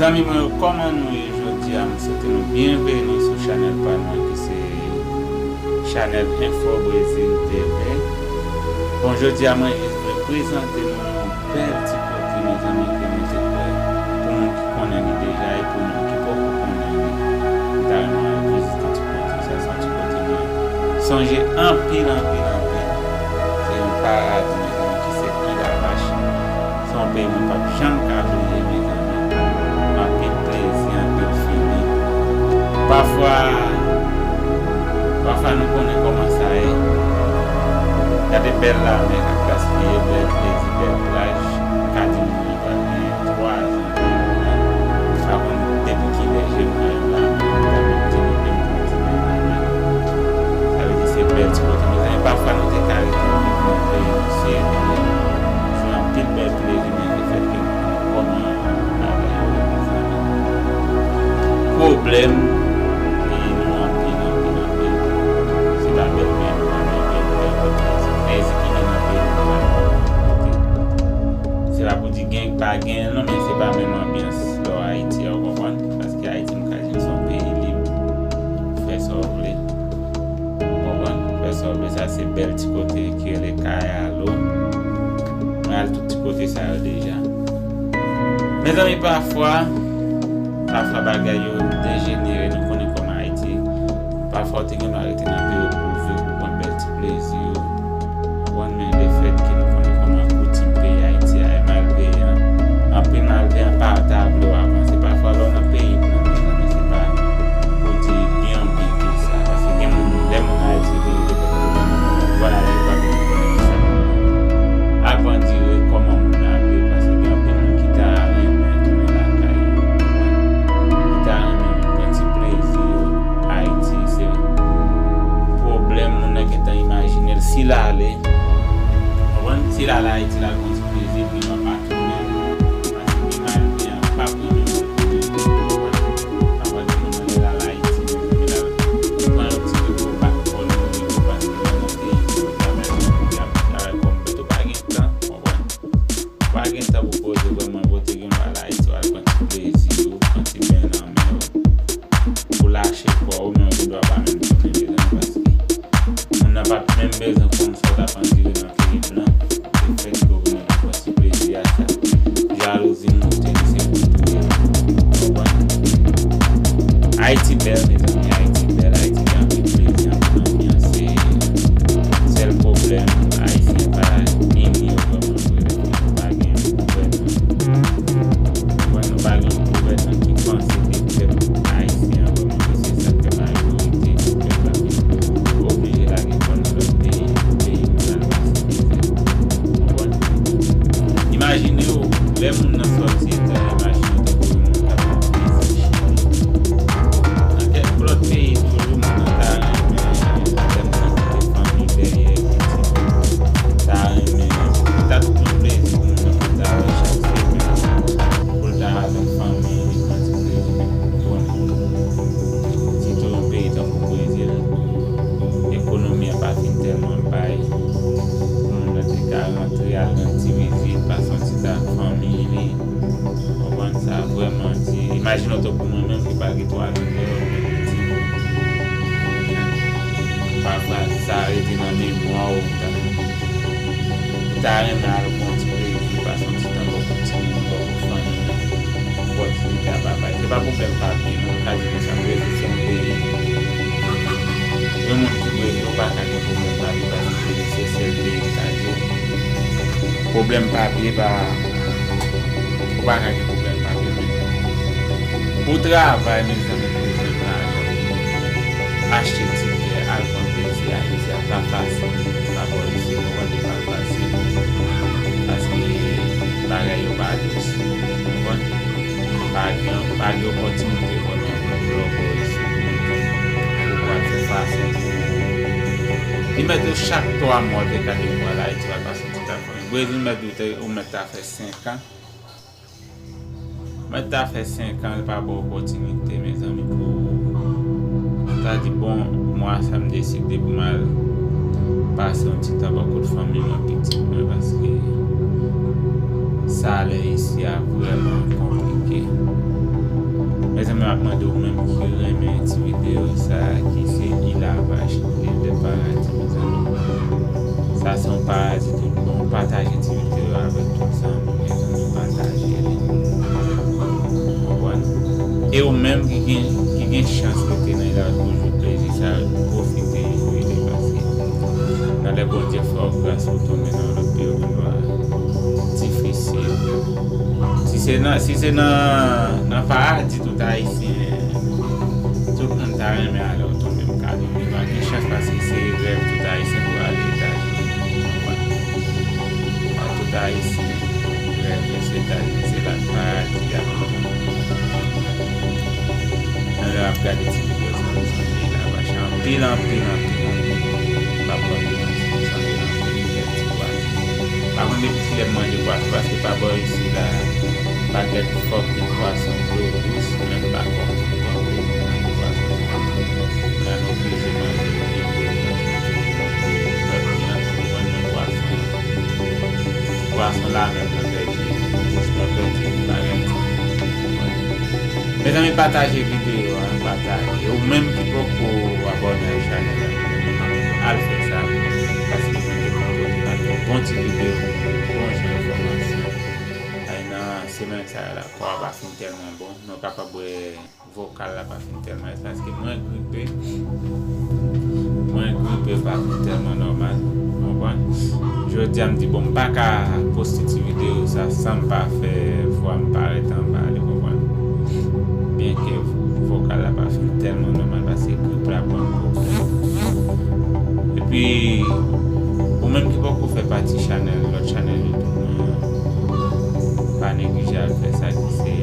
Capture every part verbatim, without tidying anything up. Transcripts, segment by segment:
Zanmi mwen yo, kòman nou ye jodi a? M swete nou byenveni sou chanèl pa nou an ki se chanèl Info Brésil T V. Bon, jodi a mwen jis vle prezante nou yon bèl ti kote, mezanmi, ke mwen te kwè pou moun ki konnen li deja e pou moun ki poko konnen li, m ta renmen al vizite ti kote sa. Se yon ti kote mwen sonje anpil, anpil, anpil. Se yon paradi, mezanmi, ki se Pidavachi. Se yon peyi mwen p ap janm ka bliye, mezanmi. Anpil plezi, anpil fini. Pafwa, pafwa nou konnen kòman sa ye. Gade bèl lamè k ap gaspiye, bèl plezi, bèl plaj. M ka di nou, mwen pa gen twa zan. Sa konn depi kilè je m wè yon lamè, m ta menm di depi m piti, mezanmi. Sa vle di se bèl ti kote. Mezanmi, pafwa nou te ka rete nan peyi nou, se jwe anpil bèl plezi, men lefètke nou konnen kòman bagay yo ye, mezanmi. Pwoblèm peyi nou anpil, anpil, anpil. Se pa bèl peyi nou pa bèl, bèl, bèl, bèl plezi ki gen nan peyi nou pa bèl. Se pa pou di gen k pa gen, non, men se pa menm anbyans lè w Ayiti a, ou konprann? Paske Ayiti, m ka di w, se yon peyi lib. Ou fè sa w vle. Ou konprann? Ou fè sa w vle. Sa se bèl ti kote ki rele Kayalo. Mwen al tout ti kote sa yo deja. Mezanmi, pafwa, pafwa bagay yo dejenere, nou konnen kòman Ayiti. Pafwa, w te gen dwa rete nan peyi w pou w viv, pou w pran bèl ti plezi yo. Konprann, men lefètke nou konnen kòman koutim peyi Ayiti a ye, malveyan, anpil malveyan pa ta vle w avanse. Pafwa, lè w nan peyi blan, mezanmi, se pa pou di byen ou byen ke sa. Paske gen moun, lè moun Ayiti vini, lefètke w vwayaje, w pa menm konnen kisa moun nan. Avan di re kòman moun nan ap viv, paske gen anpil moun ki ta renmen tounen lakay yo, konprann? Ki ta renmen pran ti plezi yo. Ayiti, se pwoblèm moun nan gentan imajine l. Si l ale, konprann? Si l al Ayiti, l al pran ti plezi, epi l pa tounen. Paske li mal byen, pa pran menm retounen. Konprann? Pafwa, gen moun nan, lè l al Ayiti, li al pran yon ti repo, bat kò l, yon repo, paske lè nan peyi, pou travay, pou travay kòm mèt, ou pa gen tan, konprann? Ou pa gen tan pou poze vrèman, pou te gen dwa al Ayiti, w al pran ti plezi w, pran ti ben nan mè w, pou lache kò w, men w gen dwa pa menm tounen, mezanmi, paske moun nan p ap menm bezwen konn sa w t ap andire nan peyi blan. Lefètke w vini pou pran ti plezi a, sa jalouzi moute, li se pou l touye. Ou konprann? Ayiti bèl, mezanmi, Ayiti bèl, Ayiti gen anpil plezi, anpil anbyans, se sèl pwoblèm, Ayisyen pa ini yo vrèman vre, lefètke nou pa gen gouvènman. Wè, nou pa gen yon gouvènman ki panse de pèp ayisyen an vrèman, men se sa k fè majorite pèp la vin oblije lage kò l nan lòt peyi, peyi nou la, l pase mizè. Konprann? Imajine w, lè moun nan sòti Etazini, imajine w tankou yon moun k ap nan peyi Chili. Nan kèk lòt peyi toujou, moun nan ta renmen, lè moun nan kite fanmi dèyè, pitit, ta renmen, ta tout yon plezi pou moun nan pou l ta wè chak semèn, pou l ta al nan fanmi, li pran ti plezi, men nou konnen, sitou yon peyi tankou Brezil, ekonomi an pa fin tèlman bay, pou moun nan te ka rantre al rann ti vizit, pase yon ti tan ak fanmi li. Konprann? Sa vrèman di, imajine w tankou mwen menm ki pa gen twa zan dèyè w, men piti. Pafwa, sa rete nan memwa w, ou ta, ou ta renmen al pran ti plezi, pase yon ti tan bò kote timoun, bò kote fanmi, opòtinite a pa bay. Se pa pwoblèm papye, non, m ka di konsa, Brezil se yon peyi. Yon moun ki Brezil, ou pa ka gen pwoblèm papye, paske Brezil se sèl peyi m ka di w. Pwoblèm papye pa, ou pa ka gen pwoblèm papye, men pou travay, mezanmi, pou jwenn lajan, pou achte tikè, al pran plezi Ayiti a, pa fasil, pa bò isi, konprann, li pa fasil, paske bagay yo pa dous, konprann? Pa gen, pa gen opòtinite vrèman pou w lòbò isi pou, pou w al fè fason pou li mèt ou chak twa mwa w te ka gen pou w al Ayiti w al pase yon ti tan ak fanmi. Brezil mèt ou te, ou mèt ta fè senk an. Mèt ta fè senk an, li pa ba w opòtinite, mezanmi, pou ou ta di, bon, mwa sa m deside pou m al pase yon ti tan bò kot fanmi mwen, pitit mwen, paske salè isi a vrèman konplike. M ap mande ou menm ki renmen ti videyo sa a, ki se Île à Vaches, Île de Paradis, mezanmi. Sa se yon paradi tout bon. Pataje ti videyo avèk tout zanmi, mezanmi, pataje li. Konprann? E ou menm ki gen, ki gen chans rete nan Île à Vaches pou jwi plezi sa yo, pwofite jwi li, paske nan lè Bondye fè w gras ou tonbe nan lòt peyi, ou gen dwa difisil. Si se nan, si se nan, nan paradi tout Ayisyen, tout moun ta renmen ale, ou tonbe, m ka di w pa gen chans, paske se rèv tout Ayisyen pou ale Etazini. Konprann? Tout Ayisyen, rèv yo se Etazini, se la paradi a. Nan lè w ap gade ti videyo sa, m santi Île à Vaches anpil, anpil, anpil, anpil. M p ap ba w manti, m santi l anpil, bèl ti pwason. Pa konn depi kilè m manje pwason, paske pa bò isi la, pakèt fòk gen pwason dlo dous, men m pa konn tonbe manje pwason sa. Mwen oblije manje li, pou mwen toujou manje lòt vyann, mwen nan pwason. Pwason la menm nan pèdi, mwen pèdi bagay. Mezanmi, pataje videyo a, pataje. Ou menm ki poko abòne ak chanèl la, al fè sa. Paske mwen te pran pou li pa gen bon ti videyo, bon jan enfòmasyon. Ay, nan semèn sa a la, kò a pa fin tèlman bon. Nou kapab wè vokal la pa fin tèlman, paske mwen gripe. Mwen gripe pa fin tèlman nòmal. Konprann? Jodi a m di, bon, m pa ka poste ti videyo sa san m pa fè vwa m parèt anba li, konprann? Byenke vokal la pa fin tèlman nòmal, paske grip la ban m pwoblèm. Epi, ou menm ki poko fè pati chanèl, lòt chanèl YouTube mwen an, pa neglije al fè sa ki se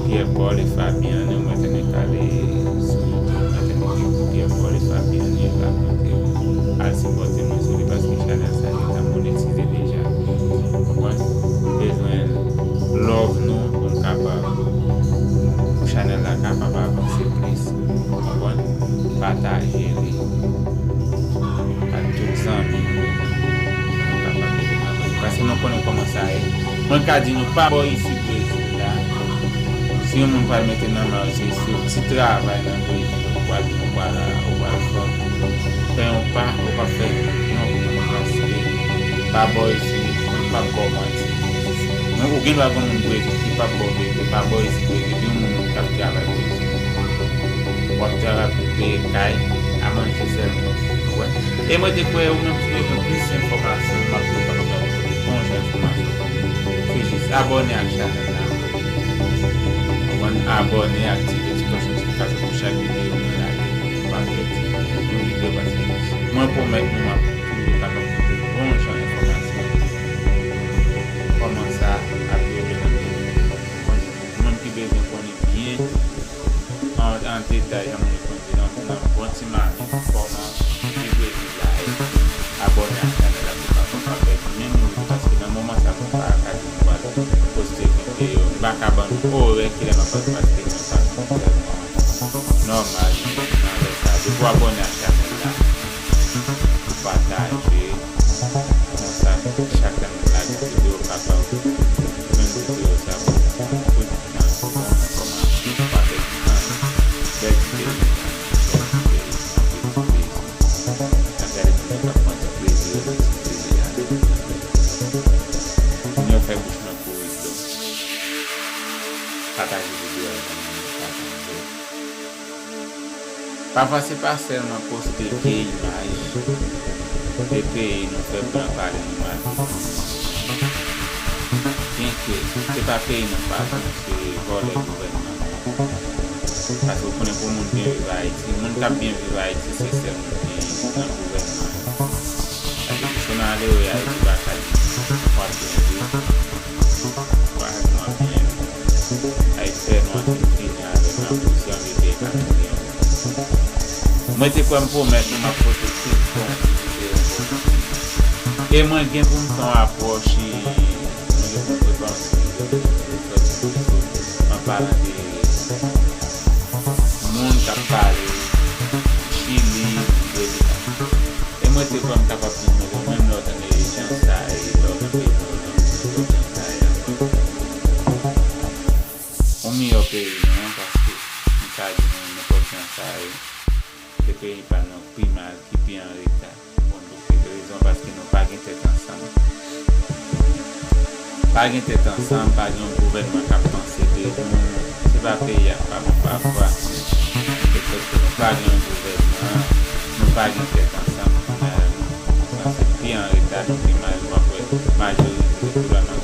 Pierre Paul et Fabian, mwen te nek ale sou YouTube, mwen te nek ekri Pierre Paul et Fabian, li rakonte, al sipòte mwen sou li, paske chanèl sa gentan monetize deja. Konprann? M bezwen love nou pou m kapab, pou chanèl la kapab avanse plis. Konprann? Pataje li ak tout zanmi nou, pou nou kapab ede n avanse. Paske nou konnen kòman sa ye. Mwen ka di nou pa bò isi Brezil la. Si yon moun pral mete nan men w, se sou ti travay nan Brezil, ou pral, ou pral, ou pral fè, fè yon pa, ou pa fè yon pa, paske pa bò isi, pa bò manti. Non, ou gen dwa gen moun Brezil ki p ap ba w verite, pa bò isi Brezil, gen moun k ap travay Brezil. W ap travay pou peye kay, a manje sèlman. Ou wè? E mwen te kwè ou menm ki bezwen plis enfòmasyon, m ap toujou kapab ba w bon jan enfòmasyon. Se jis abòne ak chanèl la. Konprann? Abòne, aktive ti klòch notifikasyon pou chak videyo mwen lage. Pa pèdi yon videyo, paske mwen pwomèt nou m ap toujou kapab pote bon jan enfòmasyon. Kòman sa ap dewoule nan peyi. Ou menm ki bezwen konnen byen an, an detay jan moun yo konn di nan, nan bon ti mayi kòman ki Brezil la ye. Abòne ak chanèl la pou pa, pou pa pèdi menm yon videyo, paske nan moman sa mwen pa ka di mwen pral poste videyo, m pa ka ban nou orè kilè m ap poste, paske mwen pa fin tèlman nòmal nan lè sa. Depi w abòne ak chanèl la, pataje, konsa chak lè m lage videyo w kapab jwenn videyo sa pou, pou nan bon enfòmasyon, pa pèdi anyen. Bèl ti peyi, bèl ti peyi, anpil ti peyi. N ap gade moun yo k ap pran ti plezi yo nan ti peyi a. Moun yo fè bouch mwen kouri dlo. Pataje videyo a, zanmi m yo, pataje. Pafwa se pa sèlman poste vye imaj de peyi nou fè blan pale nou mal. Byenke se pa peyi nou pa bon, se vòlè gouvènman nou. Paske w konnen pou moun byen viv Ayiti, moun k ap byen viv Ayiti, se sèl moun ki nan gouvènman yo. Paske si w nan ale wè Ayiti pa ka di w ap byen viv. Ou pa ka di w ap byen viv. Ay fè nwa fin fini avèk anbisyon vye peyi ka tounen. Mwen te kwè m pwomèt nou m ap pote tout bon videyo pou nou. E mwen gen pou m fè yon apwòch, mwen gen pou m prepare yon videyo sou, an palan de moun k ap pale Chili, Brezil. E mwen te kwè m kapab di nou, menm lè w tande jan sa ye, lè w tande jan sa ye. yon miyò peyi nou an, paske m ka di nou nenpòt jan sa ye, se peyi pa nou pi mal, ki pi an reta. Bon, pou rezon paske nou pa gen tèt ansanm. Pa gen tèt ansanm, pa gen yon gouvènman k ap panse de nou. Se pa peyi a k pa bon pafwa. Se paske nou pa gen yon gouvènman, nou pa gen tèt ansanm, finalman. Sa se pi an reta, nou pi mal. W ap wè majorite de koulè nan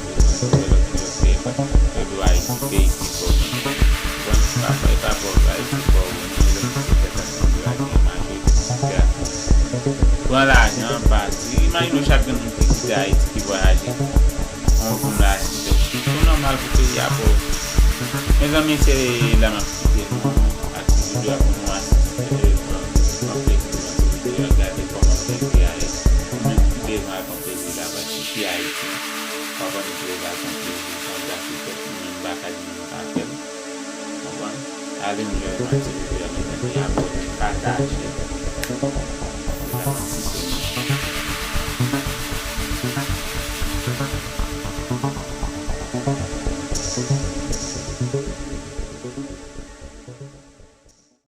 yo dwe Ayiti peyi ki pòv. Bon, pa, e pa pòv Ayiti pòv, nou lè ki se tèt ansanm yo a gen majorite moun ki a pran lajan, pa di, imajine w chak grenn moun ki kite Ayiti ki vwayaje, yon goum lajan ki fèt. Se nòmal pou peyi a pòv. Mezanmi, se la m ap kite nou ak ti videyo a pou nou asiste, pran plezi nan ti videyo a, gade kòman peyi a ye. Nou menm ki bezwen al pran plezi la, paske ki Ayiti, w ap annik leve al pran plezi, san gate tèt nou menm, baka di nou pa fè l. Konprann? Ale m jwenn yon ti videyo a, mezanmi, abòne, pataje. Deja m ap kite